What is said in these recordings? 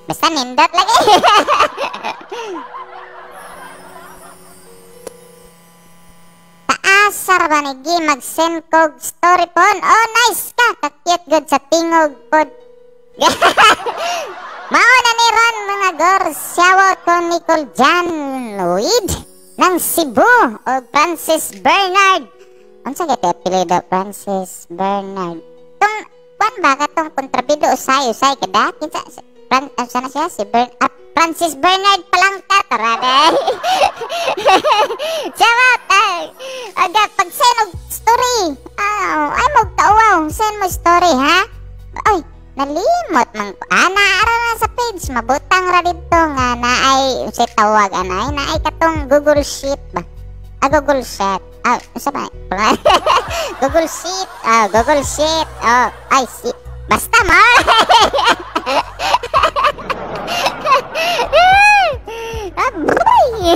Basta nindot lagi. Taasar ba ni Gi mag-send kog story pon? Oh, nice ka. Ka-cute good sa tingog pod. Mao na ni Ron mga gors. Shoutout ko Nicole Jan Wid ng Cebu o Francis Bernard. Unsa kay apelyido Francis Bernard? Tong kuan ba katong kontrabido usay usay kada kinsa unsa na siya si Francis Bernard Palangka tara. Shoutout aga pag-send og story. Ay mo kauwaw, send mo story ha. Oy, nalimot man ko. Naara na sa page. Mabutang ra dito nga naay unsay tawag anay, naay katong Google Sheet ba? Google Sheet. Unsa ba? Google Sheet. Google Sheet. Oh, ay si basta mo. Aboy.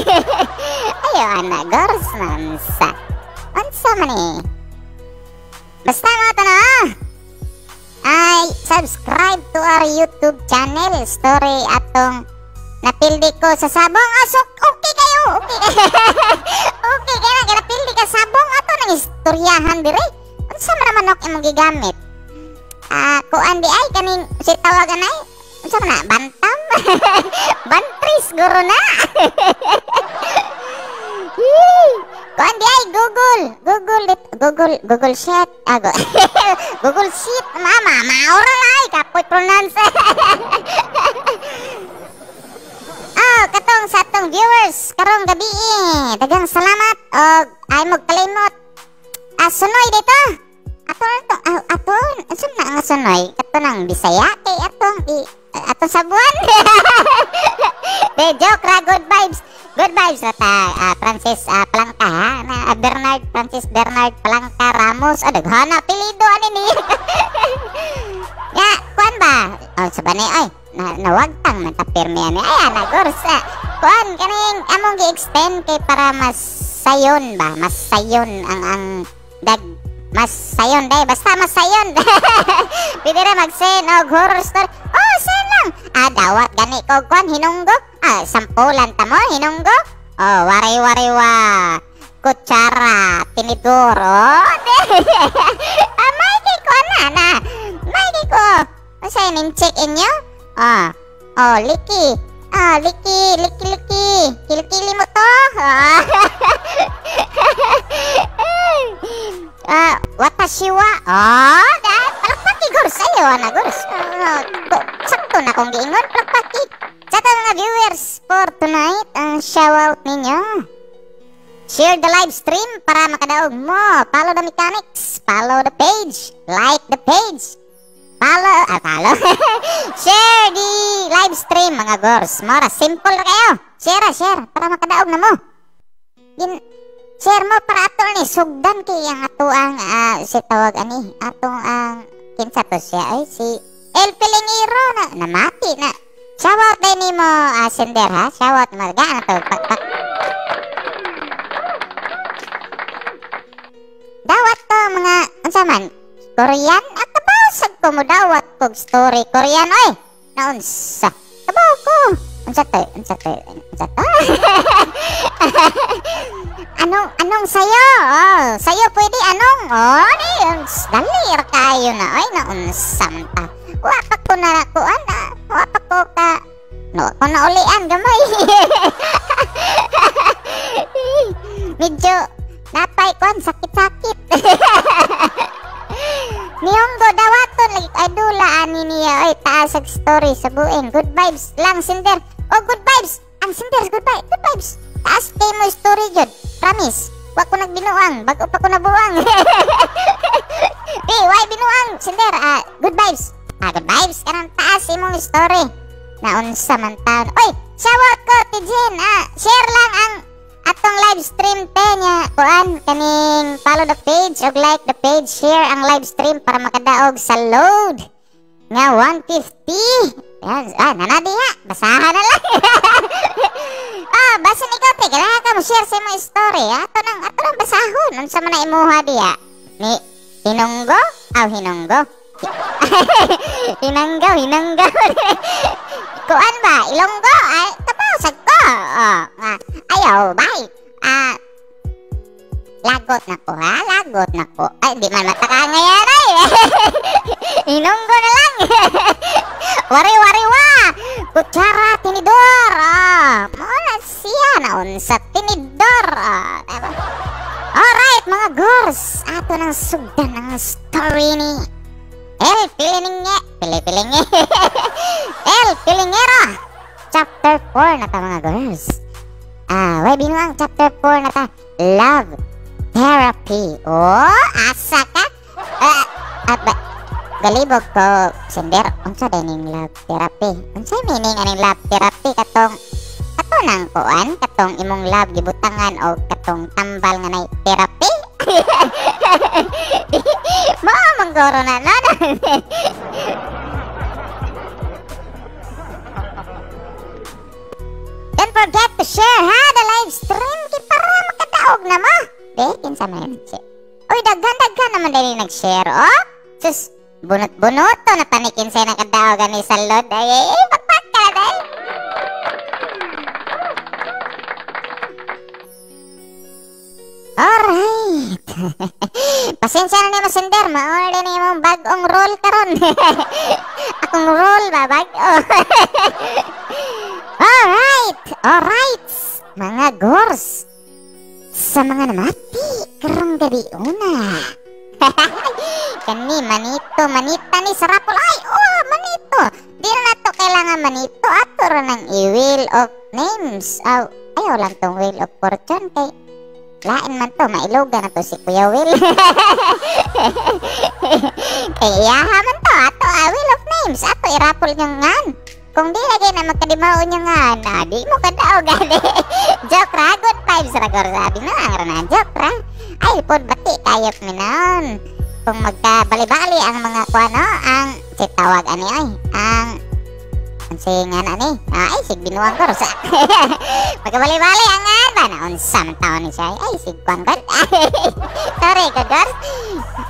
Ayo ana gors man sa. Unsa man ni? Basta mo to na. Ay, subscribe to our YouTube channel. Story atong napildi ko sa sabong. Oh, so, okay kayo. Okay. Okay kayo. Napildi ka sabong. Ato nang istoryahan dire. Unsa man naman ok imong gigamit? Kuan di ay kaning si tawagan ay. Unsa man na? Bantam? Bantris guro na. Kuan di ay Google. Google Google Google Sheet. Google Sheet. Mama, maura ay kapoy pronounce. Katong sa atong viewers karong gabi. Daghang salamat og ay magkalimot. Sunoy dito. Ato na to, ato unsa na ang sunoy? Kato nang Bisaya kay atong atong sabuan. De joke ra, good vibes. Good vibes ra ta, Francis Palangka ha. Na, Bernard Francis Bernard Palangka Ramos. Daghan na apelyido ani ni. Ya, kuan ba? Oh, sa bani oy. Nawagtang man ta pirmi ani. Ay ana gors. Kuan kaning among gi-extend kay para mas sayon ba? Mas sayon ang dag mas sayon day, basta mas sayon. Pwede ra mag-send og horror story. Oh, send lang. Dawat gani ko kuan hinunggo. Sampulan ta mo hinunggo. Oh, wari-wari wa. Kutsara, tinidor. Oh, may kay ko na na. May kay ko. Unsa ning check inyo? Oh, liki. Liki, liki, liki. Kilikili mo to. Watashi wa. Oh, palakpaki gors ayo ana gors. Sakto na kong giingon palakpaki. Sa atong mga viewers for tonight, ang shoutout ninyo. Share the live stream para makadaog mo. Follow the mechanics, follow the page, like the page. Follow, follow. Share the live stream mga gors. Mora simple ra kayo. Share, share para makadaog na mo. Share mo para ato ni sugdan kay ang ato ang si tawag ani atong ang kinsa to siya ay si El Pilingiro na namati na. Shoutout din nimo sender ha. Shoutout magaan to pak. Dawat to mga unsa man Korean at kabawsag ko mo dawat kog story Korean oy. Naunsa kabaw ko. Unsa to? Unsa to? Unsa to? Anong sayo? Oh, sayo pwede anong? Oh, ni dali ra kayo na. Oy, naunsa man ta. Wa pa ko na kuan na. Wa pa ko ka. No, ko na ulian gamay. Medyo napay kuan sakit-sakit. Nihongo dawaton lagi ay dula ani niya oy taas ag story sa buing. Good vibes lang sender. Oh, good vibes. Ang sender good vibes. Good vibes. Taas kay mo story jud. Promise. Wa ko nagbinuang, bag-o pa ko nabuang. Di, why binuang sender? Good vibes. Good vibes kanang taas imong story. Naunsa man taon. Oy, shoutout ko ti Jen. Share lang ang atong live stream te nya kuan kaning follow the page og like the page, share ang live stream para makadaog sa load nga 150. Yan, nanadi nga, basahan na lang. Basin ikaw te, kailangan ka mo share sa imong story. Ato nang basahon unsa man na imuha diya. Ni hinunggo? Aw hinunggo. Hinanggaw, hinanggaw. Kuan ba? Ilonggo? Ay, kabaw sad ko. Oh, ayaw, bye. Lagot na ko, ha? Lagot na ko. Ay, di man mataka ngayon, ay. Ilonggo na lang. Wari-wari wa. Kutsara, tinidor. Oh, mao siya na unsa tinidor. Oh, diba? Alright, mga girls. Ato nang sugdan ang story ni El Pilinge. Pili-pilinge. El Pilingero. Chapter 4 na ta, mga girls. Way binuang chapter 4 na ta. Love Therapy. Oh, asa ka? Ba, galibog ko, sender, unsa day ning love therapy? Unsay meaning aning love therapy? Katong kato nang kuan, katong imong love gibutangan o katong tambal nga nay therapy? Mao manggoro na no. Don't forget to share ha the live stream kay para makadaog na mo. Be, kinsa man si. Uy, daghan-daghan naman dili nag-share, oh. Sus, bunot-bunot to na panikin sa nakadaog ani sa load. Ay, ay, ay, pakpak ka day. Alright. Pasensya na nimo, sender, mao na imong bag-ong roll karon. Akong roll ba bag-o. Alright, alright, mga gors. Sa mga namati karong gabi una. Kani manito, manita ni sarapol. Ay, oh, manito. Di na nato kailangan manito. Ato ra nang i-wheel of names. Aw, ayaw lang tong wheel of fortune kay lain man to, mailugan na to si Kuya Will. Kay iyaha man to, ato wheel of names. Ato irapol niyang ngan. Kung di lagi na magkadimaon niya nga, na di mo kadaog gani. Joke ra, good vibes ra gor sabi na ang ra joke ra. Ay pod bati kayop minaon. Kung magkabali-bali ang mga kuano, ang si tawag ani ay, ang si nga na ni. Ay sig binuang ko sa. Magkabali-bali ang nga ba na unsa man taon ni siya. Ay sig kuan god. Sorry good girls.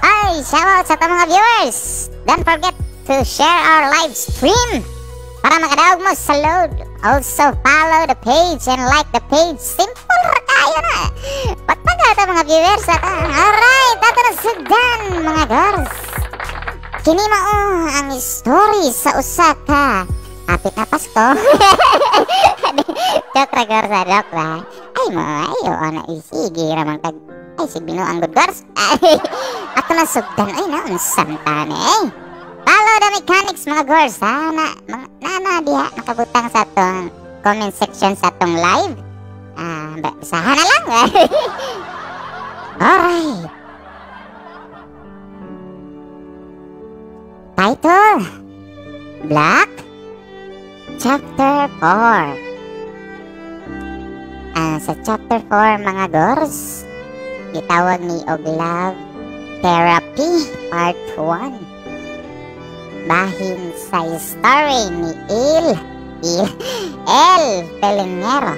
Ay, shout out sa mga viewers. Don't forget to share our live stream para makadaog mo sa load. Also, follow the page and like the page. Simple ra kayo na. Pagpaga ito mga viewers. At, alright, ato na sugdan mga girls. Kini mao ang story sa usa ka hapit na Pasko. Joke ra girls, joke ra. Ay mo, ay oo na isigi ra man tag. Ay sig binuang good girls. Ato na sugdan ay na unsam ta ni eh. Follow the mechanics mga girls ha, na, mga, na diha nakabutang sa atong comment section sa atong live. Basahan na lang. Alright. Title, Black, Chapter 4. Sa Chapter 4 mga girls, gitawag ni og Love Therapy Part 1. Bahin sa story ni El Pelingero.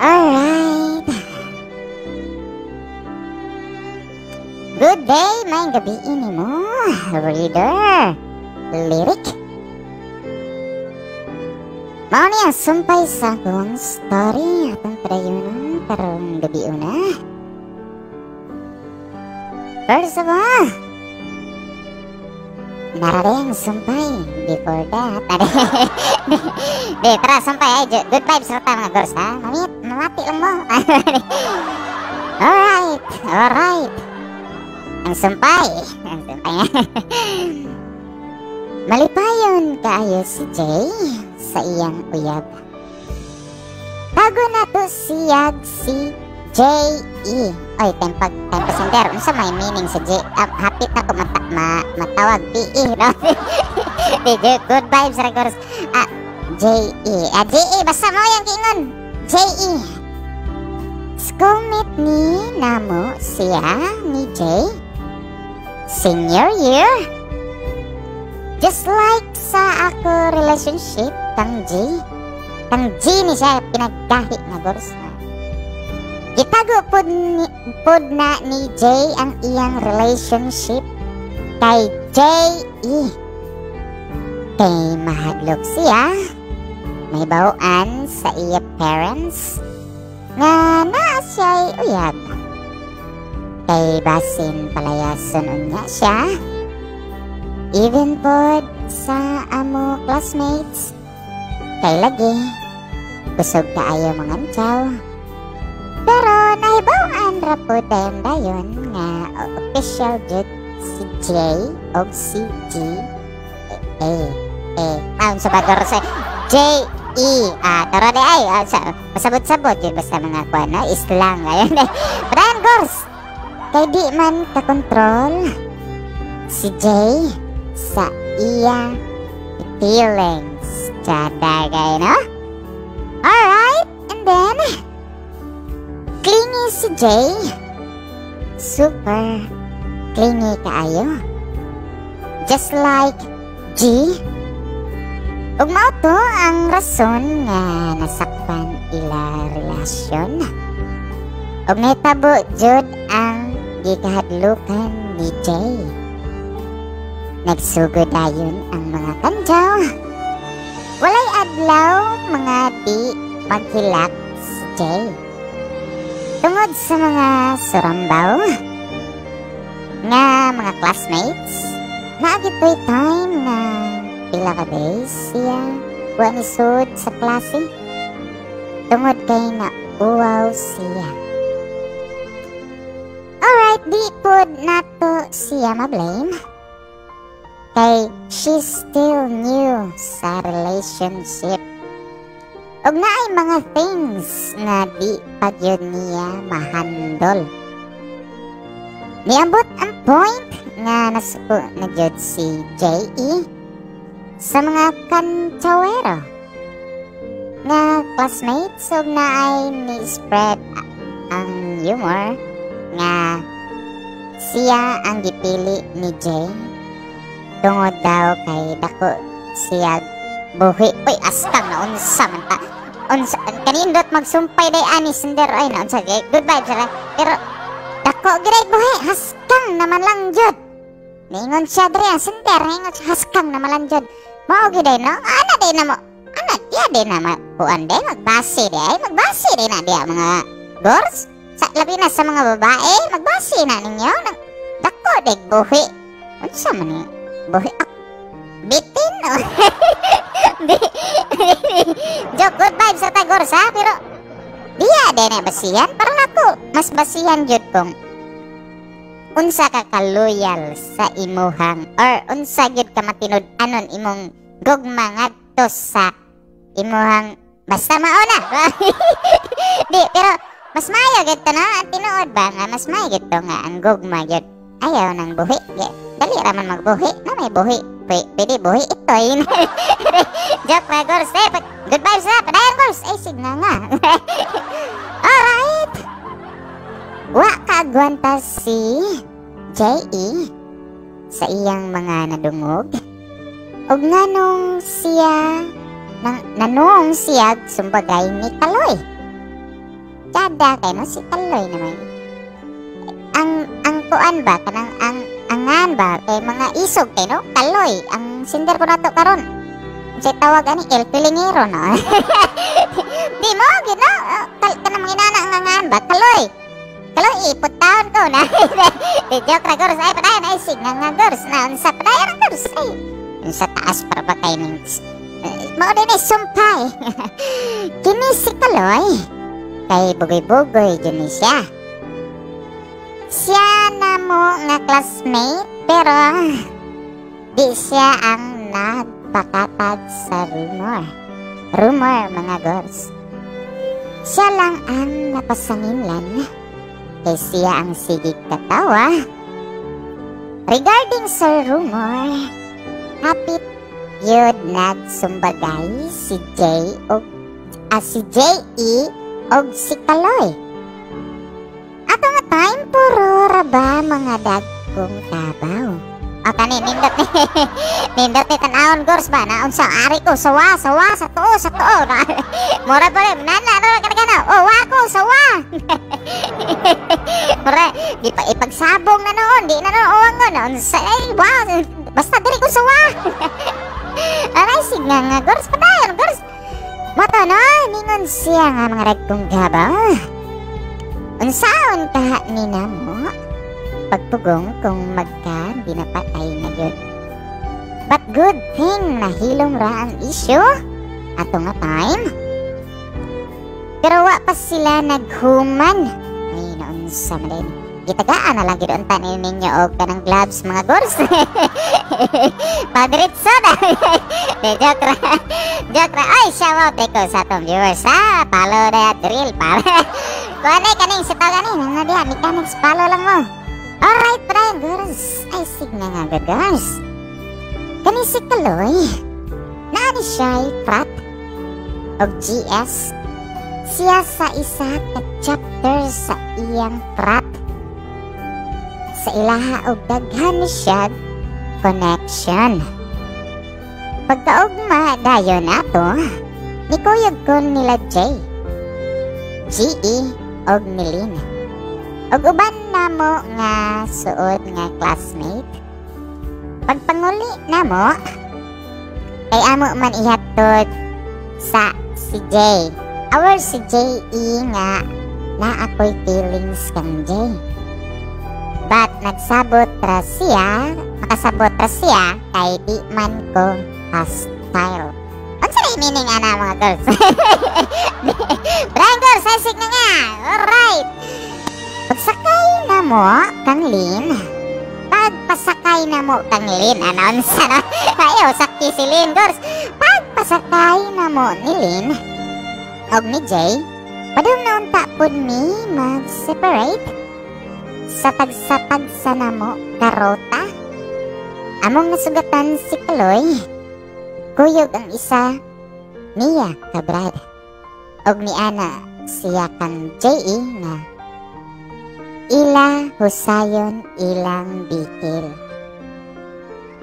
Alright. Good day, may gabi ini mo, reader. Lyric. Mao ni ang sumpay sa akong story atong padayonon karong gabi una. First of all, narare ang sumpay. Before that, di, tara sumpay. Ay, good vibes ra ta mga girls ha. Mamit, mamati lang mo. Alright, alright. Ang sumpay. Ang sumpay. Malipayon kaayo si Jay sa iyang uyab. Bago na to siyag si J.E. Oy, time pasender. Unsa may meaning sa J? Hapit na ko matawag P.E. No? Good vibes ra girls. J.E. J.E. Basta mo yang giingon. J.E. Schoolmate ni namo siya ni Jay. Senior year. Just like sa ako relationship kang G. Kang G ni siya pinaggahi na girls. Gitago pod na ni Jay ang iyang relationship kay J.E. Kay mahadlok siya, mahibaw-an sa iya parents nga naa siya'y uyab. Kay basin palayason unya siya. Even pod sa amo classmates. Kay lagi, kusog kaayo mangantsaw. Pero nahibaw-an ra pod dayon-dayon nga official jud si J og si G A A sa ba sa J E, tara di ay, sa masabot-sabot jud, basta mga kuan na islang ayun. Padayon, gors, kay di man kakontrol si J sa iya feelings. Tsada kay no. Alright, and then clingy si Jay. Super clingy kaayo. Just like G. Ug mao to ang rason nga nasakpan ila relasyon. Ug nahitabo jud ang gikahadlukan ni Jay. Nagsugod dayon ang mga kandyaw. Walay adlaw mga di maghilak si Jay. Tungod sa mga surambaw nga mga classmates, naa gito'y time nga pila ka days siya wa nisud sa klase tungod kay nauwaw siya. Alright, di pod nato siya ma-blame. Kay she's still new sa relationship. Ug naay mga things nga di pa gyud niya mahandle. Niabot ang point nga nasuko na gyud si J.E. sa mga kantsawero nga classmates ug naay ni spread ang humor nga siya ang gipili ni Jay tungod daw kay dako siya buhi. Uy, askang na unsa man ta. Unsa kanindot magsumpay day ani sender ay na unsa kay good vibes ra. Pero dako giday buhi, haskang naman lang jud. Ningon siya diri ang sender, ningon siya haskang naman lang jud. Mao giday no? Ana day na mo. Ana diya day na ma kuan day magbase day, magbase day na diya mga girls. Sa labi na sa mga babae, magbase na ninyo nang dako day buhi. Unsa man ni buhi? Ah, bitin no? Di, joke, good vibes sa tagor sa, pero diya din na basihan para nako mas basihan jud kung unsa ka ka-loyal sa imuhang or unsa gyud ka matinud-anon imong gugma ngadto sa imuhang, basta mao na. Di, pero mas maayo gid to no, ang tinuod ba nga mas maayo gid to nga ang gugma gyud ayaw nang buhi. Dali ra man magbuhi na may buhi. Pwede buhi ito eh. Joke mga girls eh. Good vibes na. Padayon, girls. Ay, sige nga. Alright. Wa kaagwanta si J.E. sa iyang mga nadungog. Ug nganong siya nang nanong siya sumbagay ni Kaloy. Tsada kay no si Kaloy naman. Ang kuan ba kanang ang angan ba kay mga isog kay no Kaloy ang sender ko nato karon. Unsay tawag ani, El Pilingero no. Di mo gid no kanang mga inana ang angan ba Kaloy. Kaloy ipot taon ko na. Di, joke ra, girls, ay padayon ay sig nga nga girls na unsa padayon ang girls ay. Unsa taas para ba kay ning mao din ay sumpay. Kini si Kaloy kay bugoy-bugoy jud ni siya. Siya na mo nga classmate pero di siya ang nagpakatag sa rumor. Rumor mga girls. Siya lang ang napasanginlan kay siya ang sigig katawa. Regarding sa rumor, hapit yun nagsumbagay si J og si J.E. og si Kaloy. Ato nga time puro ra ba mga dagkong tabaw. Ah, kani nindot ni nindot ni tan-awon, gors ba na unsa ari ko sawa sawa sa tuo sa tuo. Mura pa rin nana no kana oh wa ko sawa. Mura di pa ipagsabong na noon, di na noon uwangon unsa ay wa basta diri ko sawa. Aray sig nga nga gors, padayon gors. Moto no, ningon siya nga mga ragkong gaba. Unsaon ka ni namo? Pagpugong kung magka binapatay na gyud. But good thing nahilom ra ang issue ato nga time. Pero wa pa sila naghuman. Ay, naunsa man din. Gitagaan na lang gyud unta ni ninyo og kanang gloves, mga gors. Padiretso na. De, joke ra. Joke ra. Ay, shout out ko sa atong viewers ha. Follow na drill para. Kuan ay kaning sa tawag ani na diha mechanics, follow lang mo. Alright, padayon girls. Ay, sig na nga good girls. Kani si Kaloy. Naa ni siya frat og GS. Siya sa isa ka chapter sa iyang frat. Sa ilaha og daghan ni siya connection. Pagkaugma dayon ato, nikuyog ko nila J, GE og Milin. Og uban namo nga suod nga classmate. Pagpanguli namo, kay amo man ihatod sa si J. Our si J.E. nga na ako'y feelings kang J. But nagsabot ra siya, makasabot ra siya kay di man ko hostile. Unsa na meaning ana, mga girls? Brian girls, ay na nga. Alright. Pagsakay na mo kang Lin. Pagpasakay na mo kang Lin, ano unsa no? Ayo sakki si Lin, girls. Pagpasakay na mo ni Lin og ni Jay, padung na unta pud mi mag-separate sa tagsa-tagsa na mo karota. Among nasugatan si Kaloy. Kuyog ang isa niya ka brad. Og ni ana siya kang J.E. nga ila husayon ilang bikil.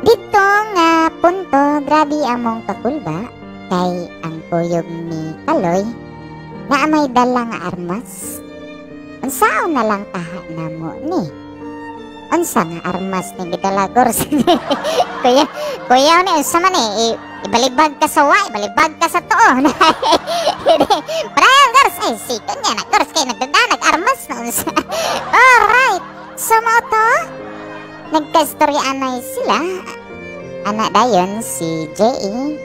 Dito nga punto, grabe among kakulba kay ang kuyog ni Kaloy na may dala nga armas. Unsaon na lang taha namo ni? Unsa nga armas ni gidala, gors? Kuya, kuya ni unsa man eh, ibalibag ka sa wa, ibalibag ka sa tuo. Parayan gors, ay sikon niya na gors kay nagdada nag-armas na unsa. Alright. So mao to, nagka-istorya anay sila. Ana dayon si J.E.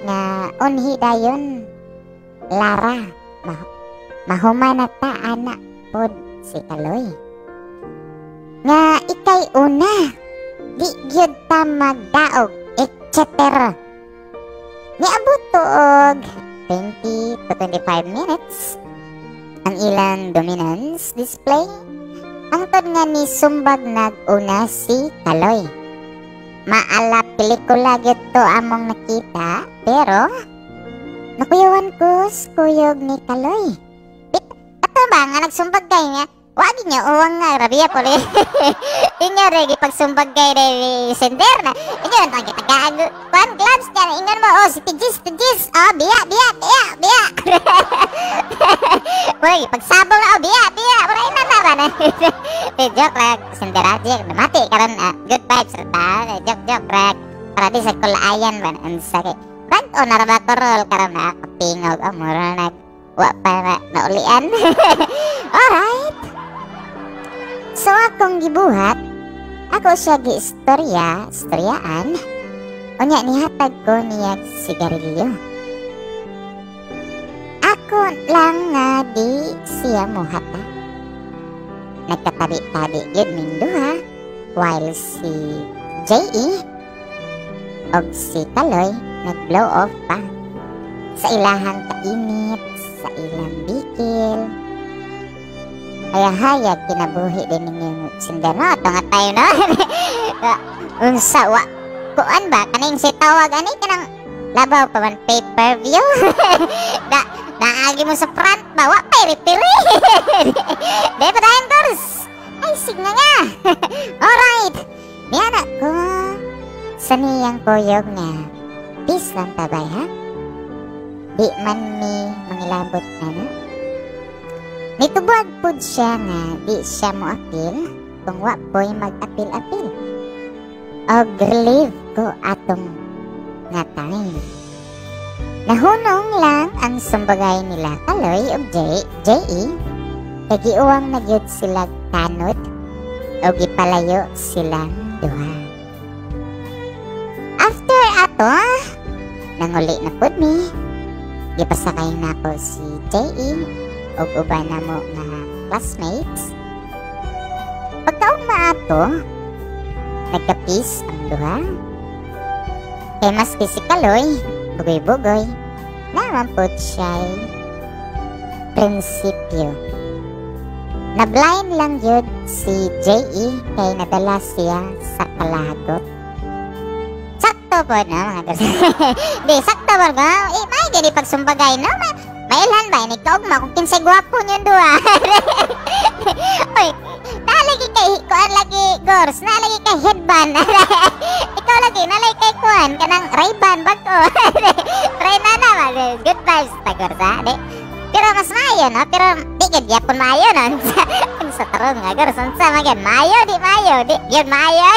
nga unhi dayon Lara. Mahuman na ta ana pod si Kaloy. Nga ikay una, di gyud ta magdaog, etc. Niabot to og 20 to 25 minutes ang ilang dominance display. Hangtod nga ni sumbag nag-una si Kaloy. Maala pelikula gyud to among nakita, pero nakuyawan ko sa kuyog ni Kaloy. Ato ba nga nagsumbag kay nga? Wagi niya uwang nga rabiya po rin. Inyo rin ipagsumbag kay ni sender na. Inyo nang gitagaan kuan gloves niya. Ingon mo, oh, si Tijis, Tijis. Oh, biya, biya, biya, biya. Uy, pagsabong na, oh, biya, biya. Wala na na ba na. Eh, joke lang, sender aja. Mati karon good vibes ta. Joke, joke, rek. Para di sa kulaayan ba. Unsa kay. Rag o naraba ko roll karon na kapingog. Oh, mura na. Wa pa na naulian. Alright. So akong gibuhat, ako siya gi-istorya, istoryaan, unya nihatag ko niya sigarilyo. Ako lang nga di siya muhata. Nagkatabi-tabi gyud ming duha while si J.E. og si Kaloy nag-blow off pa sa ilahang kainit, sa ilang bikil. Kaya hayag kinabuhi din ninyong sender no, ato nga tayo no. Unsa wa kuan ba kaning si tawag ani kanang labaw pa man pay per view. Da naagi mo sa front ba wa pay referee. Di pa dayon girls. Ay sig nga nga. Alright. Niana ko sa niyang kuyog nga peace lang tabay ha. Di man mi mangilabot na na. Nitubag pud siya nga di siya mo apil kung wa po'y mag-apil-apil. Og relieve ko atong nga time. Nahunong lang ang sumbagay nila Kaloy og J, J.E. Kay giuwang na gyud sila tanod og gipalayo silang duha. After ato, nanguli na pud mi. Gipasakay nako si J.E. og uban namo nga classmates. Pagkaugma ato, nagka-peace ang duha. Kay maski si Kaloy, bugoy-bugoy, naman pud siya'y prinsipyo. Na-blind lang yun si J.E. kay nadala siya sa kalagot. Sakto po na mga girls. Di, sakto po ba? Eh, may gani pagsumbagay, no? Mailhan ba? Ini kaugma kung kinsay gwapo niyong duha. Oy, nalagi kay, kuan lagi, Gors, nalagi kay headband. Ikaw lagi, nalagi kay kuan, kanang Ray-Ban, bago. Try na na, good vibes ta, Gors, ha? Di, pero mas maayo, no? Pero di gid gyapon maayo, no? Sa tarong nga, Gors, unsa man gyud maayo, di maayo, di gyud maayo.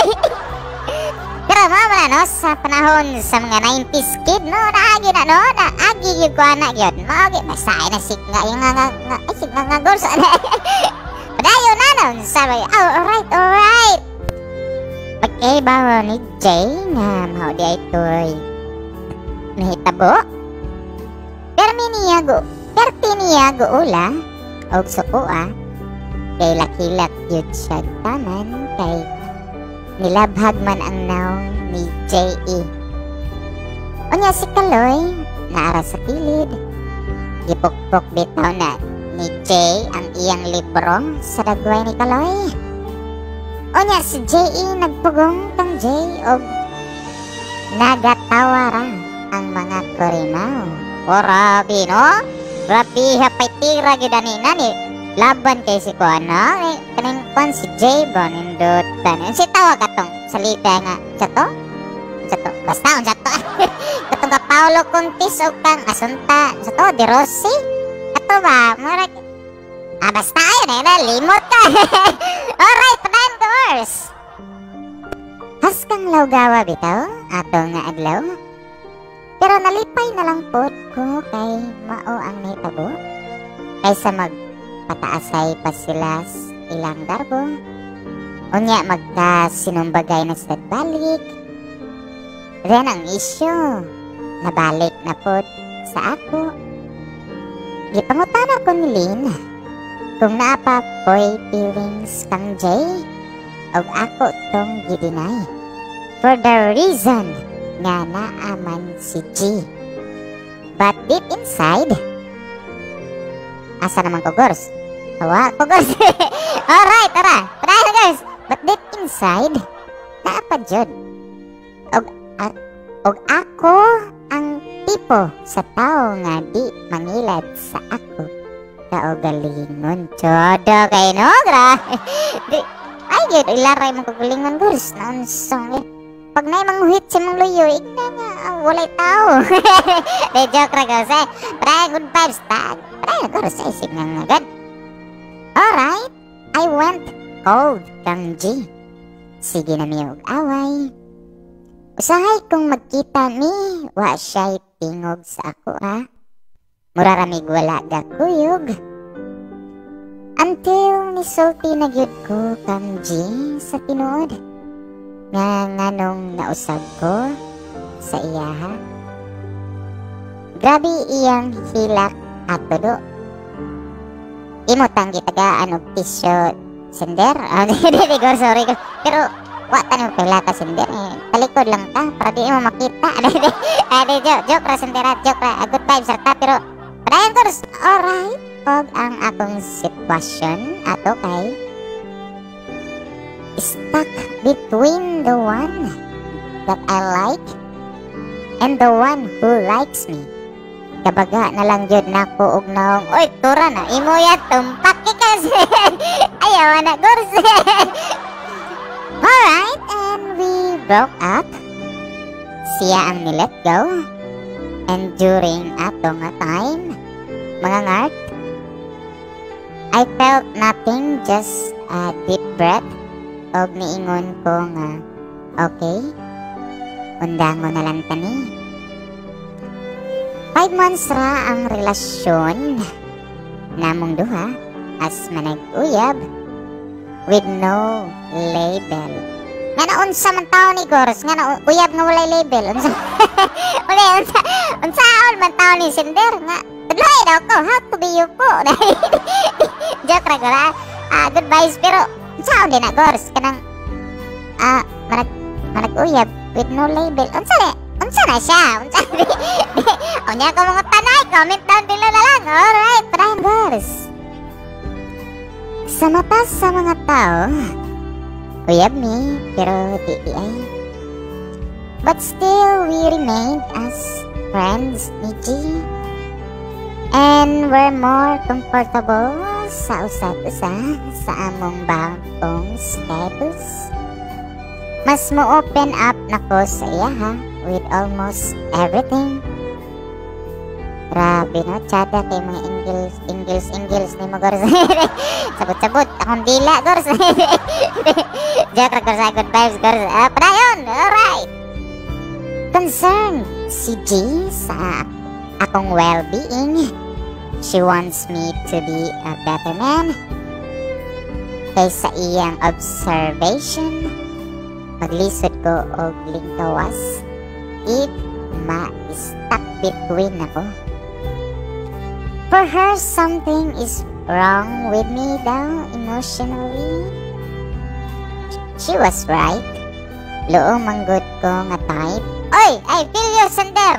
Pero mao man no, sa panahon sa mga 90s kid, no, naagi na, no, naagi gyud ko ana gyud. Mao gyud basta ay na sig nga yung nga nga, nga ay sig nga nga Gors. Padayon na no, sabi, oh, alright, alright. Pagkaibaw ni Jay nga mao di ay to'y nahitabo. Permi niya go, perti niya guula og sukua kay lakilak gyud siya tanan kay nilabhag man ang naong ni J.E. Unya si Kaloy, naara sa kilid. Gipukpok bitaw na ni Jay ang iyang libro sa dagway ni Kaloy. Unya si J.E. nagpugong kang Jay og nagatawa ra ang mga kurimaw. O grabe no? Grabe hapay tira gyud ani na ni laban kay si kuan no? Eh, kaning kuan si Jay ba nindutan. Si tawag atong salita nga sa to? Sa to? Basta unsa to? Katong ka Paolo Contis o kang Asunta sa to De Rossi? Ato ba? Murag ah, basta ayun eh, limot ka. Alright, padayon course. Haskang lawgawa bitaw ato nga adlaw. Pero nalipay na lang pod ko kay mao ang nahitabo. Kaysa magpataasay pa sila ilang garbo. Unya magka sinumbagay na sila balik. Then ang isyu, nabalik na pod sa ako. Gipangutana ko ni Lynn kung naa pa ko'y feelings kang Jay og ako tong gideny. For the reason nga naaman si G. But deep inside, asa naman ko, Gors? Hawa ko, Gors. Alright, tara. Padayon na, guys. But deep inside, naa pa jud. Og ako ang tipo sa tao nga di mangilad sa ako kaugalingon. Chodo kay no, gra. Di, ay, gyud ilaray mong kagalingon, Gors. Naunsong eh. Pag naay manghuhit sa mong luyo, igna nga, ah, walay tao. Di, joke ra, guys eh. Padayon, good vibes, tag. Padayon, Gors, ay, sige nga agad. Alright, I went cold kang G. Sige na mi og away. Usahay kung magkita mi, wa siya'y tingog sa ako ah. Mura ramig wala gakuyog. Until nisulti na gyud ko kang G sa tinuod. Nga nganong nausab ko sa iyaha. Grabe iyang hilak ato do. Imo tang gitagaan og tissue sender. Ah, di, di, di, sorry. Pero wa ta nimo pila ka sender eh. Talikod lang ta para di mo makita. Ah, di, joke, joke ra sender, ah, joke ra. Ah, good vibes ra ta pero padayon course. Alright. Og ang akong sitwasyon ato kay stuck between the one that I like and the one who likes me. Kabaga na lang jud nako og naong. Oy, tura na imo ya tumpak kasi. Ayaw na gurs. Alright, and broke up. Siya ang ni-let go. And during ato nga time, mga ngart, I felt nothing, just a deep breath. Og niingon ko nga, "Okay, undango na lang tani." 5 months ra ang relasyon namong duha as manag-uyab with no label. Nga na unsa man taon ni, Gors, nga na uyab nga walay label? Unsa uli, unsa unsaon man taon ni, sender? Nga tudloy daw ko how to be you po. Joke ra gora. Ah, good vibes, pero unsaon din na, Gors, kanang manag manag uyab with no label? Unsa ni, unsa na siya, unsa? Unya ko mga tanay, comment down below na lang. Alright, padayon, Gors. Sa mata sa mga tao, uyab mi, pero di di ay. But still, we remained as friends ni G. And we're more comfortable sa usat usa sa among bagong status. Mas mo open up na ko sa iya with almost everything. Grabe no, tsada kay mga Ingles, Ingles, Ingles ni mo, Gors. Sabot-sabot, akong dila, Gors. Joke ra, Gors, good vibes, Gors. Ah, padayon, alright. Concerned si G sa akong well-being. She wants me to be a better man. Kay sa iyang observation, maglisod ko og lingkawas if ma-stuck between ako. For her, something is wrong with me daw emotionally. She was right. Luong manggod ko nga type. Oy, I feel you, Sander.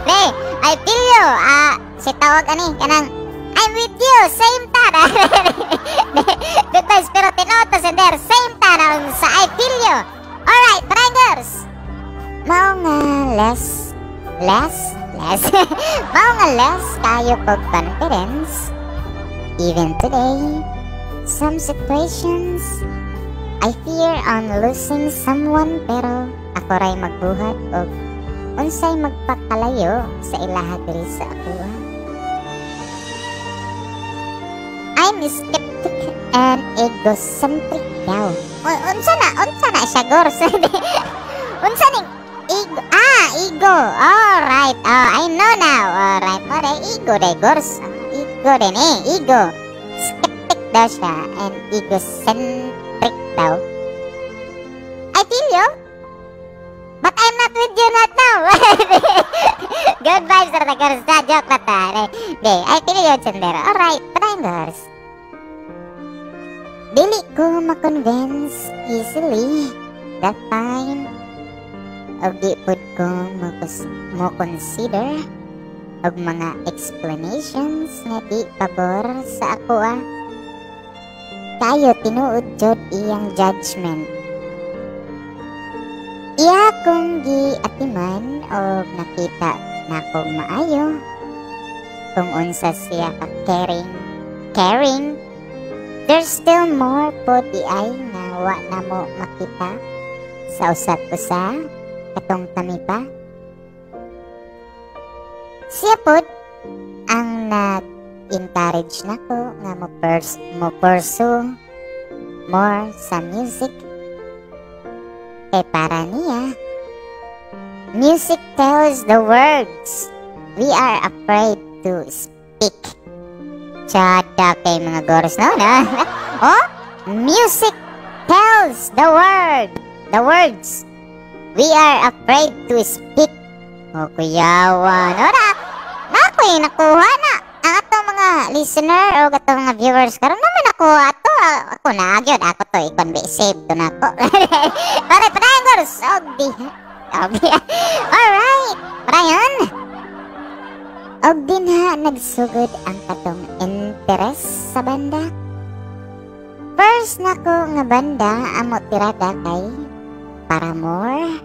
Ne, I feel you. Ah, si tawag ani kanang I'm with you, same ta. Good vibes, pero tinuod to, Sander, same ta na sa I feel you. Alright, Brangers. Mao nga less, less, less. Mao nga less kayo kog confidence. Even today, some situations, I fear on losing someone, pero ako ray magbuhat og unsay magpakalayo sa ilaha diri sa akoa. I'm skeptic and egocentric daw. Unsa na? Unsa na siya, Gors? Unsa ning ego? Ah, ego. Alright. Oh, I know now. Alright. Mo day ego day, Gors. Ah, ego din eh. Ego. Skeptic daw siya and egocentric daw. I feel you. But I'm not with you not now. Good vibes ra ta, Gors. Da, joke na ta. De, I feel you, Sander. Alright. Padayon, Gors. Dili ko ma-convince easily that time og di pud ko mo consider og mga explanations nga di pabor sa ako ah. Kayo tinuod jud iyang judgment. Iya kong giatiman og nakita nako maayo kung unsa siya ka caring caring. There's still more po di ay nga wa na mo makita sa usat usa katong kami pa. Siya pod ang nag-encourage nako nga mo pursue more sa music. Kay para niya, music tells the words we are afraid to speak. Tsada kay mga gors no, no? Oh, music tells the words we are afraid to speak. Oh, kuyawa. No, na, na ako'y nakuha na. Ang atong mga listener o atong mga viewers karon naman ako ato ako na gyud ako to ikon be save to nako. Pare padayon, girls. Og di. Og di. Alright. Padayon. Og dinha nagsugod ang katong interest sa banda. First nako nga banda amo tirada kay Paramore.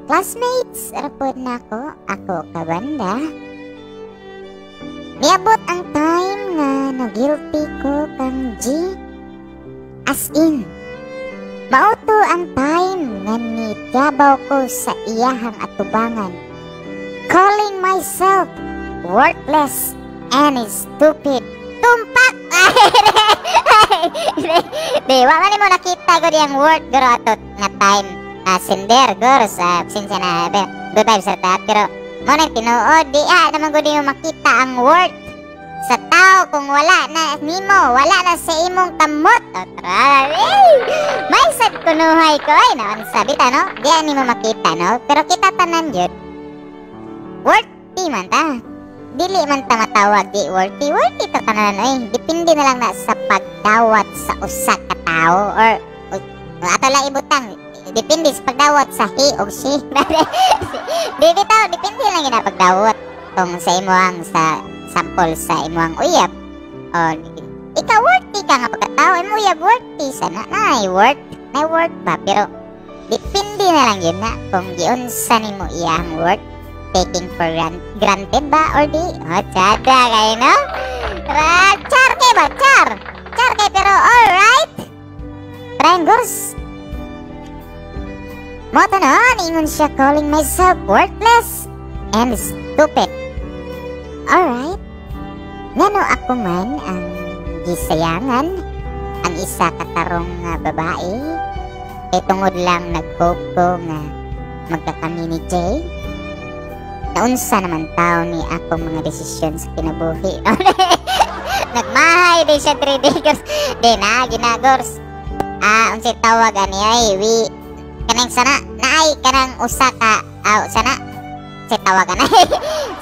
Classmates ra pod nako ako ka banda. Niabot ang time nga na-guilty ko kang G. As in, Mao to ang time nga nitiyabaw ko sa iyahang atubangan, calling myself worthless and stupid. Tumpak! Di, wa man mo nakita ko diyang worth guro ato nga time. Sender, guro, sa sinsya na, good vibes sa taat, pero mo na tinuod, di naman gud mo makita ang worth sa tao kung wala na nimo, wala na sa imong kamot. O, tara, eh, may sad kunuhay ko, ay, naon sabi ta, no? Di ani mo makita, no? Pero kita tanan yun, worthy man ta. Dili man ta matawag di worthy, worthy ta tanan, ay. Depende na lang na sa pagdawat sa usa ka tawo or ato lang ibutang depende sa pagdawat sa he o she. Di bitaw, depende lang gina pagdawat kung sa imuang sa sample sa imuang uyab o ikaw worthy ka nga pagkatao, imo uyab worthy sa na nay worth, nay worth ba, pero depende na lang yun na kung giunsa nimo iyang worth, taking for granted ba or di. Oh, tsada kayo, no? Ra, char kay ba, char char kay, pero alright. Brian Gors mo to, no? Ingon siya, calling myself worthless and stupid. Alright, ngano ako man ang gisayangan ang isa ka tarong nga babae kay tungod lang nag-hope ko nga magkakami ni Jay? Naunsa naman tao ni akong mga desisyon sa kinabuhi? Nagmahay di siya 3 days di na ginagors, unsay tawag ani, ay we kanang sana naay kanang usa ka sana unsay tawag ani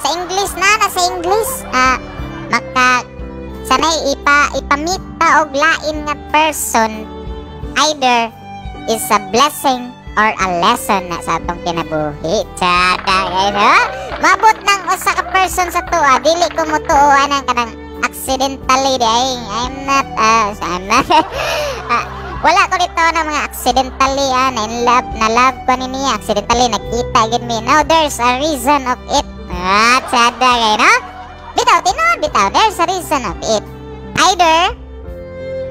sa English na na sa English, maka sanay ipa-meet ta og lain nga person, either is a blessing or a lesson na sa atong kinabuhi. Tsada guys, ha? Mabot ng usa ka person sa tuwa, dili ko motuo anang kanang accidentally di ay I'm not, wala ko dito na mga accidentally, na in love na love ko ni niya accidentally, nagkita gid mi. No, there's a reason of it. Tsada kay, no? Bitaw, tinuod bitaw, there's a reason of it, either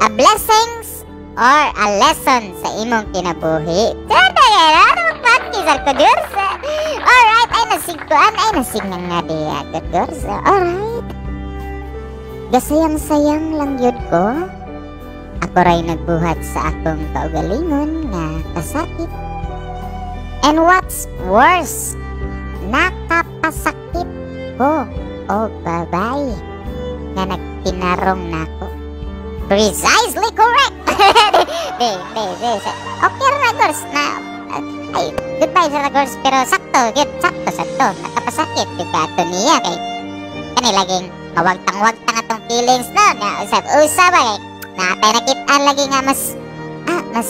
a blessings or a lesson sa imong kinabuhi. Tsada kay, no? Magpakisar ko Diyos. Alright, ay nasigkuan, ay nasingang nga diya good girls. Alright, gasayang-sayang lang yun ko. Ako ray nagbuhat sa akong kaugalingon nga kasakit. And what's worse, nakapasakit ko o babae nga nagtinarong nako. Precisely correct! Di, di, di. Okay ra girls na ay goodbye sa girls, pero sakto gyud, sakto sakto nakapasakit gyud ka ato niya kay kani laging mawagtang-wagtang atong feelings, no, nga usab-usab ba kay natay nakitaan lagi nga mas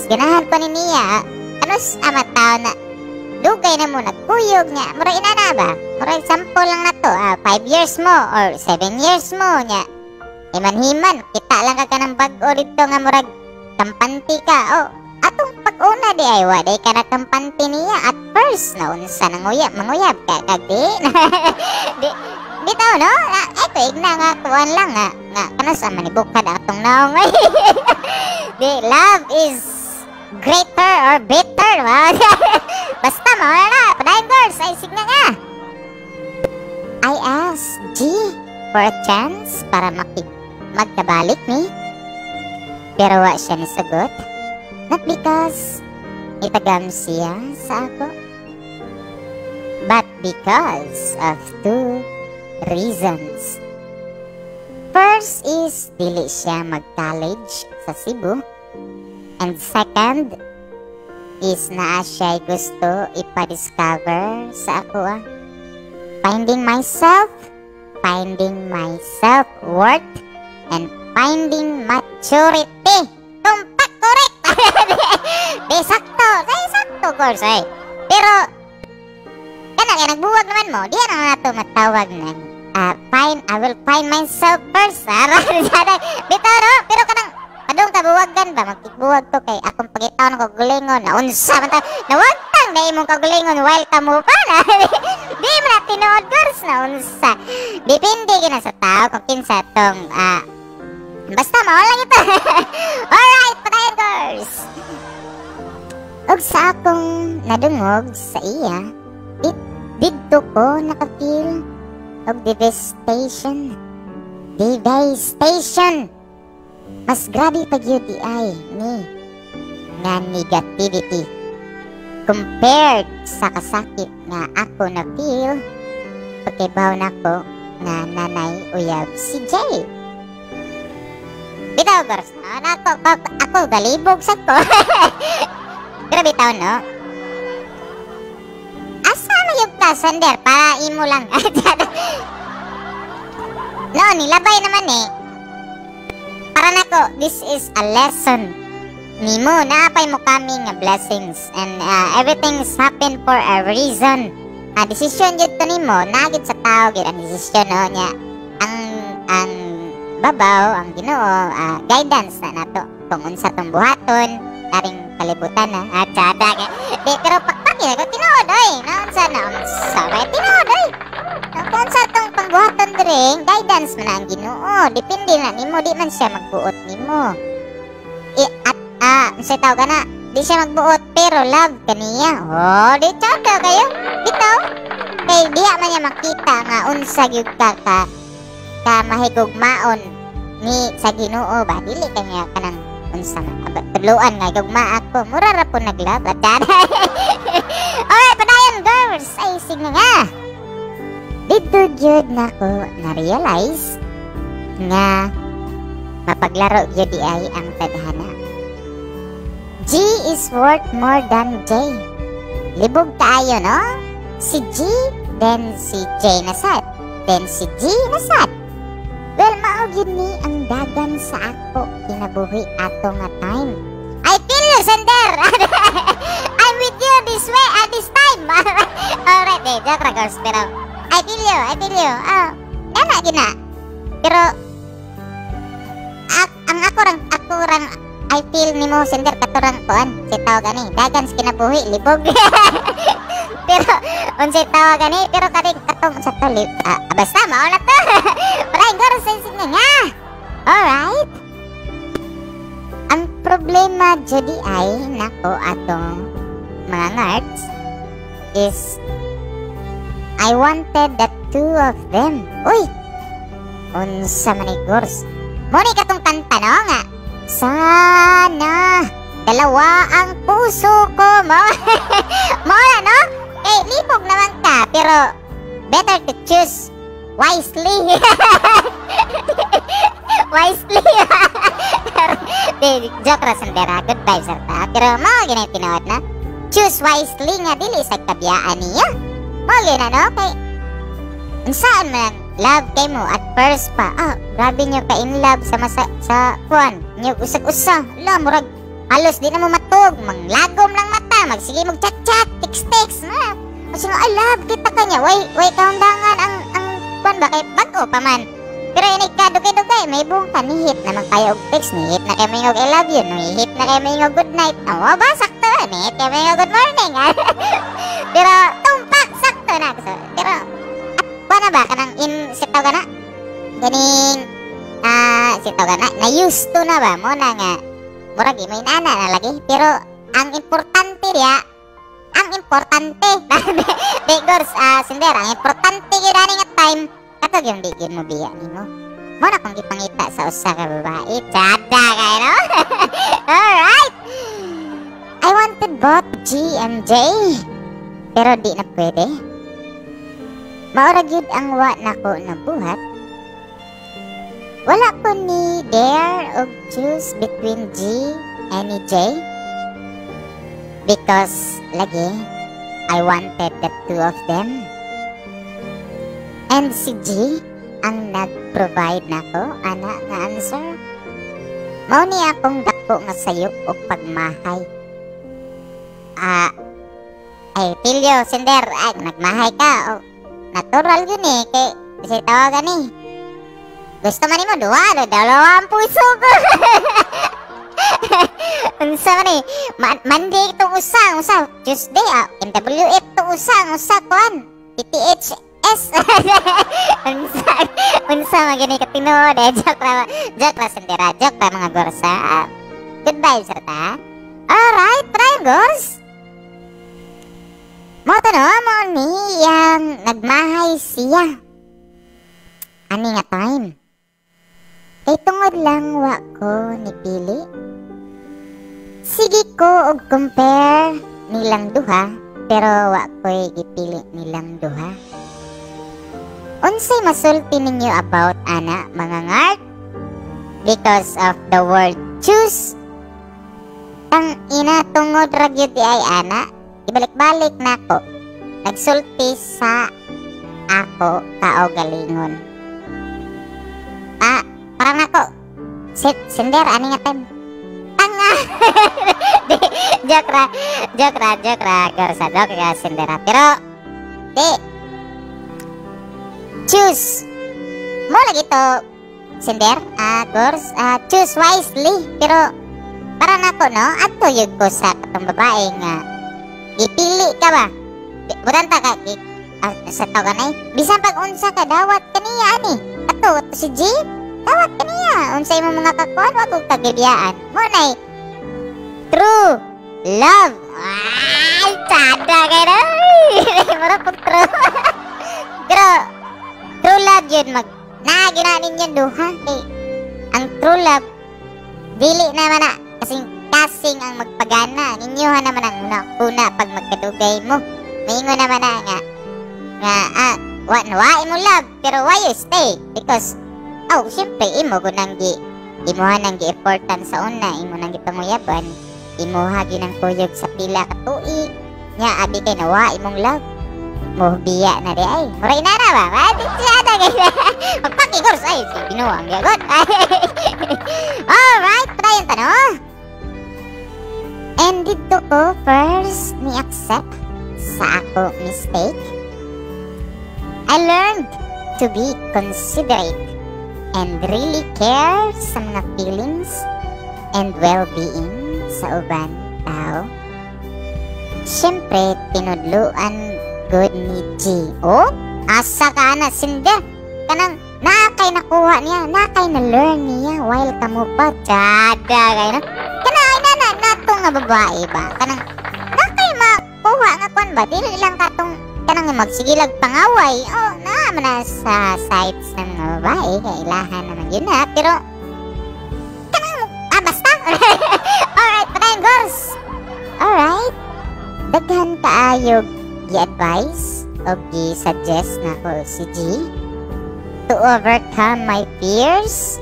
ganahan ko ni niya. Ano ama tao na dugay na mo nagkuyog nga mura inana ba, mura sample lang na to, 5 years mo or 7 years mo nya himan-himan kita lang ka kanang bag-o dito nga murag kampante ka. Oh, atong pag-una di ay wa day ka na kampante niya at first na unsa nang uyab manguyab ka kag di di bitaw, no? Ay tuig na nga kuan lang nga nga kanus man ibukad atong naong. Di love is greater or better. Wow. Basta mao na. Padayon girls, ay sige nga. I asked G for a chance para magkabalik ni. Pero wa siya nisagot. Not because itagam siya sa ako, but because of two reasons. First is dili siya mag-college sa Cebu. And second is naa siya'y gusto ipa-discover sa ako. Finding myself, finding my self-worth, and finding maturity. Tumpak correct! Di sakto, di sakto course ay. Pero kana kay nagbuwag naman mo, di na nato matawag na fine, I will find myself first. Bitaw, no? Pero kanang padung kabuwagan ba, magkikbuwag to kay akong pagitaon ng kaugalingon na unsa man ta nawagtang na imong kaugalingon while ka mo pa na di mo na tinuod girls na unsa. Depende gina sa tao kung kinsa tong basta mao lang ito. Alright, padayon girls. Og sa akong nadungog sa iya, didto ko naka-feel og devastation. Devastation! Mas grabe pa gyud diay ni nga negativity compared sa kasakit nga ako na feel pagkaibaw nako nga nanay uyab si Jay. Bitaw, girls, no? Nako, ako, galibog sa ko. Pero bitaw, no? Asa man yung ka, Sander? Para imo lang. No, nilabay naman eh. Para nako, this is a lesson nimo. Naapay mo kami nga blessings and everything's happen for a reason. Desisyon jud to nimo, nagid sa tao gid ang desisyon, no, nya. Ang babaw, ang Ginoo, guidance na nato kung unsa tong buhaton karing kalibutan na. Ah, tsada. Di, pero pakpakin ako tinuod oy. No, unsa na unsa ba tinuod oy. No, kung unsa tong pangbuhaton diri, guidance man ang Ginoo. Depende na nimo, di man siya magbuot nimo. I, at unsay tawag na? Di siya magbuot pero love kaniya. Oh, di tsada kayo. Bitaw. Kay diha man niya makita nga unsa gyud ka mahigugmaon ni sa Ginoo ba, dili ka niya kanang unsa man tudloan nga gugma ako, mura ra po nag-love at. Alright, padayon, girls. Ay, sige nga, didto gyud nako na-realize nga mapaglaro gyud di ay ang tadhana. G is worth more than J. Libog kaayo, no? Si G, then si J na sad. Then si G na sad. Well, mao gyud ni ang dagan sa ako kinabuhi ato nga time. I feel you, Sander! I'm with you this way at this time! Alright, eh, joke ra, girls, pero I feel you, I feel you. Ah, gana, gina. Pero, ang ako rang, I feel nimo, Sender, katurang kuan, si tawag ani, dagan sa kinabuhi, libog. Pero, unsay tawag ani, pero kaning katong sa to, basta, mao na to. Maraming girls, sa sige nga. Alright. Ang problema judi ay nako atong mga ngards is I wanted the two of them. Uy! Unsa man ni, girls? Mo ni katong kanta, no, nga. Sana dalawa ang puso ko mo. Mo na, no? Eh, libog naman ka, pero better to choose wisely. Wisely. Di, joke ra, Sandera. Good vibes ra ta. Pero mao ginay tinuod na. Choose wisely nga dili sa kabiyaan niya. Mao gyud na, no? Kay unsaan man love kay mo at first pa. Ah, grabe nyo ka in love sa masa, sa kuan. Nyo usag-usa. La, murag halos di na mo matug, manglagom lang mata, magsige mo chat-chat, text-text, na. Kasi nga, I love kita kanya. Way kaundangan ang kuan ba kay bag-o pa man. Pero ini ka dugay-dugay, may buong ka nihit naman kayo og text, nihit na kayo may I love you, nihit na kayo may good night. Oh, ba sakto, nihit kayo may good morning. Pero tumpak sakto na. So, pero at na ba kanang in sitaw ka na? Ganing sitaw ka na, na used to na ba mo na nga murag may nana na lagi, pero ang importante diya, ang importante di, girls, Sender, ang importante gyud ani nga time kato gyud di gyud mo biya nimo mo na kung gipangita sa usa ka babae, tsada kay, no? Alright, I wanted both G and J, pero di na pwede. Maura gyud ang wa nako nabuhat. Wala ko ni dare og choose between G and J because lagi I wanted the two of them. And si G ang nag-provide nako ana nga answer. Mao ni akong dako nga sayop og pagmahay. Ah, ay feel you, Sender, ay nagmahay ka. Oh, natural yun eh kay kasi tawagan ni. Gusto man nimo duha, dalawa ang puso ko. Unsa man eh? Monday itong usa, usa Tuesday, MWF to usa, ang usa kuan. PTHS. Unsa man gani ka tinuod eh. Joke ra, Sendera, joke ra, mga gorsa. Good vibes ra ta. Alright, prime girls. to, no, mao ni yang nagmahay siya. Ani nga time. Kay tungod lang wa ko nipili. Sige ko og compare nilang duha, pero wa ko'y gipili nilang duha. Unsay masulti ninyo about ana, mga ngart? Because of the word "choose". Tang ina, tungod ra gyud di ay ana, ibalik-balik nako. Nagsulti sa ako kaugalingon. Ah, para nako. Sit, sender ani nga time. Tanga. Di, joke ra, joke ra, joke ra, gorsa, joke ra, sendera. Pero, di, choose. Mo lagi to, sender, ah, gors, ah, choose wisely. Pero, para nako, no, adto yun ko sa katong babae nga, gipili ka ba? Butan ta ka, ah, sa tawag na eh. Bisan pag unsa ka, dawat kaniya ani. Ato, ato si G, dawat kaniya. Unsa imo mga kakuan, wag og kagibiyaan. Mo nay, true love. Ay, tsada kay na. Mura pag true. Pero, true love yun, mag, naagi na ninyo duha. Kay, ang true love, dili naman na, kasing kasing ang magpagana. Ninyoha naman ang una, una pag magkadugay mo. Maingon naman na nga, ah, wa imo love, pero why you stay? Because, oh, syempre, imo gunang gi, imuha nang gi-effortan sa una, imo nang gipanguyaban, imuha ginang kuyog sa pila ka tuig, nya abi kay nawa imong love. Mo biya na di ay. Mura inana ba? Ba di siya na kay. Magpakigors ay si binuang gyud. Alright, padayon ta, no. And dito ko first ni accept sa ako mistake. I learned to be considerate and really care sa mga feelings and well-being sa uban tao. Siyempre, tinudluan gud ni G. Oh, asa ka na, sinde. Kanang nakay nakuha niya, nakay na learn niya while kamo pa. Tsada kay na. Kanang ay na na nato nga babae ba? Kanang nakay makuha nga kwan ba? Dili lang katong kanang magsigilag pangaway. Oh, na man na sa sides ng mga babae kay ilahan naman yun na. Pero kanang ah basta. Alright, padayon, girls. Alright. Daghan kaayog gi-advise o gi-suggest na ko si G to overcome my fears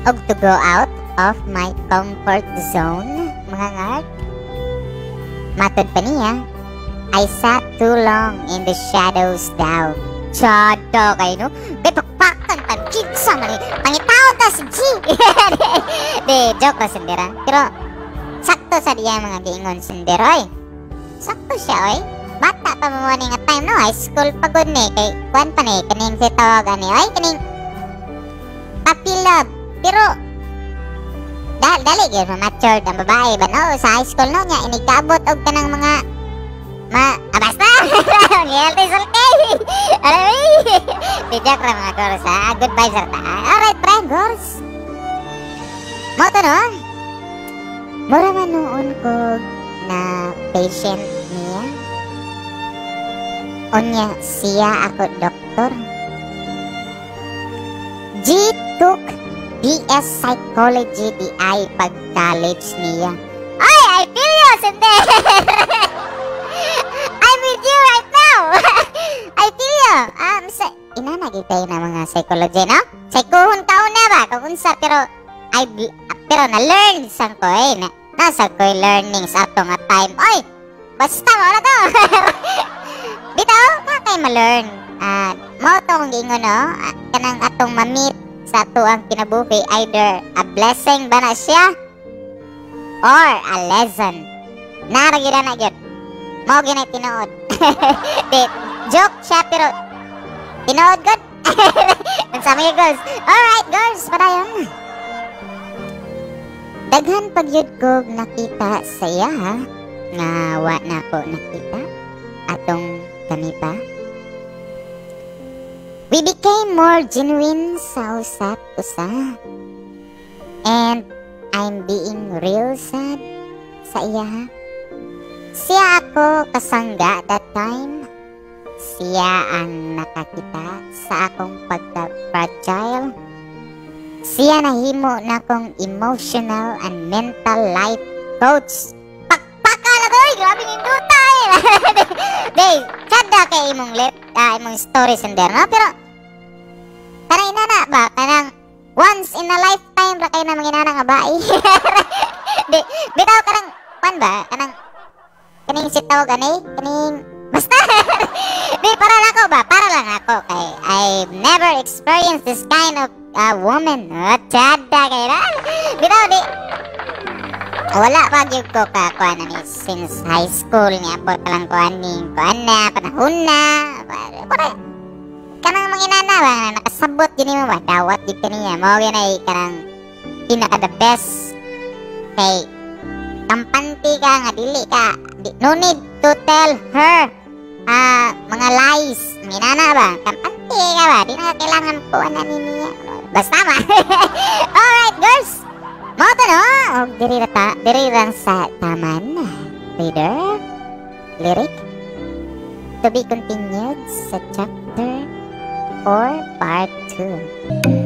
og to go out of my comfort zone, mga ngart. Matod pa niya, I sat too long in the shadows daw. Tsada kay no? Kay pakpakan pa, kinsa man ni. Pangitaon ta si G. Di, joke ra, sendera. Pero, sakto sa diya mga giingon, senderoy. Sakto siya, oy. Bata pa mo ni nga time, no? High school pa gud ni. Kay, kuan pa ni, kaning si tawag ani, oy, kaning puppy love. Pero, dali gyud ma-matured ang babae ba, no? Sa high school, no, nya, inigkaabot og kanang mga, ma, ah, basta! Ngiyalti sulti! Aray! Di joke ra, mga girls, ha? Good vibes ra ta. Alright, pre, girls. Mo to, no? Mura man noon ko na patient niya. Unya, siya ako doktor. G took BS Psychology di ay pag college niya. Ay, I feel you, Sende! I'm with you right now! I feel you! Sa, ina nagitay na mga psychology, no? Psychohon ka na ba? Kung unsa, pero, I, pero na-learn sang ko eh. Na, nasa ko'y learning sa ato nga time. Oy! Basta, wala to! Bitaw, mga kay ma-learn. Ah, mao to akong giingon, no? Ah, kanang atong ma-meet sa ato ang kinabuhi, either a blessing ba na siya or a lesson. Nara gyud na gyud. Mao gyud na tinuod. Di, joke siya pero tinuod gud. Unsa may girls? Alright, girls, padayon. Daghan pag yun ko nakita sa iya ha, nga wa na ko nakita atong kami pa. We became more genuine sa usat usa. And I'm being real sad sa iya ha. Siya ako kasangga that time. Siya ang nakakita sa akong pagka-fragile. Siya nahimo na akong emotional and mental life coach. Pakpaka na ko! Grabe nindota eh! Day, tsada kay imong lip, imong stories in there, no? Pero, kanang inana ba? Kanang once in a lifetime ra kayo na mga inana nga bae. Di, bitaw kanang, pan ba? Kanang, kaning sitaw gani? Kaning, basta! Di, para lang ako ba? Para lang ako kay I've never experienced this kind of woman. Oh, tsada kay na. Bitaw, di, wala pa gyud ko ka kuan ni since high school ni abot pa lang kuan ni kuan na panahon na para kanang mga inana ba nakasabot gyud nimo ba, dawat gyud kaniya mo gyud ay kanang pinaka the best kay kampante ka nga dili ka di, no need to tell her mga lies, mga inana ba, kampante ka ba, di na kailangan ko ana ni niya, basta ba. Alright girls, mao to, no? Og diri ra ta, diri lang sa taman. Reader, lyric to be continued sa chapter 4 part 2.